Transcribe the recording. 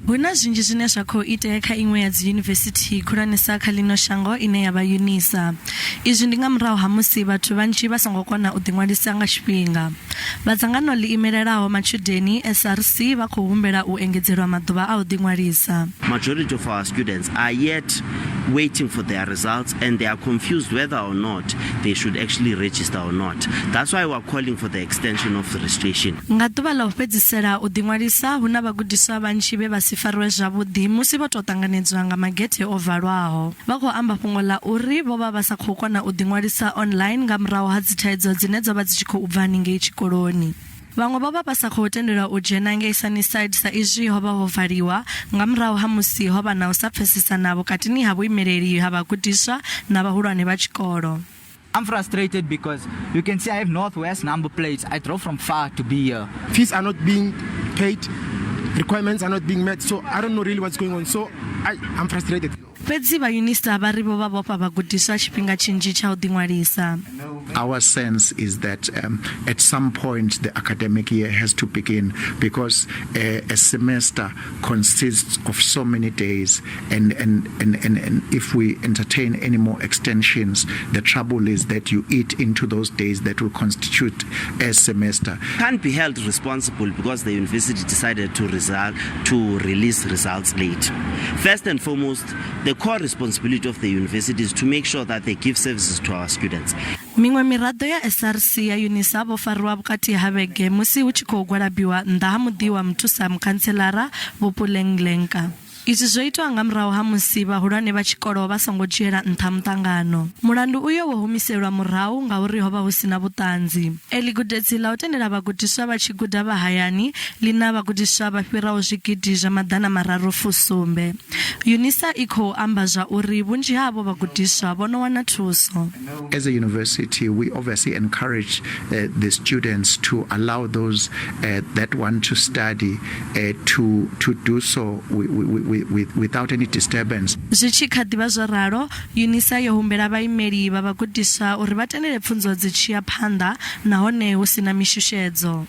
Hu na zwinzhi zwine zwa khou itea kha iṅwe ya dziyunivesithi khulwanesa kha ḽino shango ine ya vha Unisa. Izwi ndi nga murahu ha musi vhathu vhanzhi vha songo kona u ḓiṅwalisa nga tshifhinga. Vha dzangano ḽi imelelaho matshudeni, SRC, vha khou humbela u engedzelwa maḓuvha a u ḓiṅwalisa. Majority of our students are yet waiting for their results and they are confused whether or not they should actually register or not. That's why we are calling for the extension of registration. Nga ḓuvha ḽa u fhedzisela u ḓiṅwalisa, hu na vhagudiswa vhanzhi vhe vha si fariwe zwavhuḓi musi vho tou ṱanganedzwa nga magethe o valwaho. Vha khou amba fhungo ḽa uri vho vha vha sa khou kona u ḓiṅwalisa online nga murahu ha dzithaidzo dzine dzo vha dzi tshi khou bva haningei tshikoloni. Vhaṅwe vho vha vha sa khou tendelwa u dzhena ngei Sunnyside sa izwi ho vha ho valiwa nga murahu ha musi ho vha na u sa pfesesana vhukatini ha vhuimeleli ha vhagudiswa na vhahulwane vha tshikolo. I'm frustrated because you can see I have Northwest number plates. I drove from far to be here. Fees are not being paid, requirements are not being met, so I don't know really what's going on. So I'm frustrated. Fhedzi vha Unisa vha ri vho vha vho fha vhagudiswa tshifhinga tshinzhi tsha u ḓiṅwalisa. Our sense is that at some point the academic year has to begin because a semester consists of so many days and, and, and, and, and if we entertain any more extensions, the trouble is that you eat into those days that will constitute a semester. Can't be held responsible because the university decided to release results late. First and foremost, the core responsibility of the university is to make sure that they give services to our students. Miṅwe miraḓo ya SRC ya Unisa vho fariwa vhukati ha vhege musi hu tshi khou gwalabiwa nnḓa ha muḓi wa muthusa mukhantselara Vho Puleng Lenka. Izwi zwo itwa nga murahu ha musi vhahulwane vha tshikolo vha songo dzhiela nṱha muṱangano. Mulandu uyo wo humiselwa murahu ngauri ho vha hu si na vhuṱanzi. Eḽi gudedzi ḽa u tendela vhagudiswa vha tshi guda vha hayani ḽi na vhagudiswa vha fhiraho zwigidi zwa 370. Unisa i khou amba zwa uri vhunzhi ha avho vhagudiswa vho no wana thuso. As a university, we obviously encourage the students to allow those that want to study to do so without any disturbance. Zwi tshi kha ḓi vha zwo ralo, Unisa yo humbela vhaimeli vha vhagudiswa uri vha tendele pfunzo dzi tshi ya phanḓa nahone hu si na mishushedzo.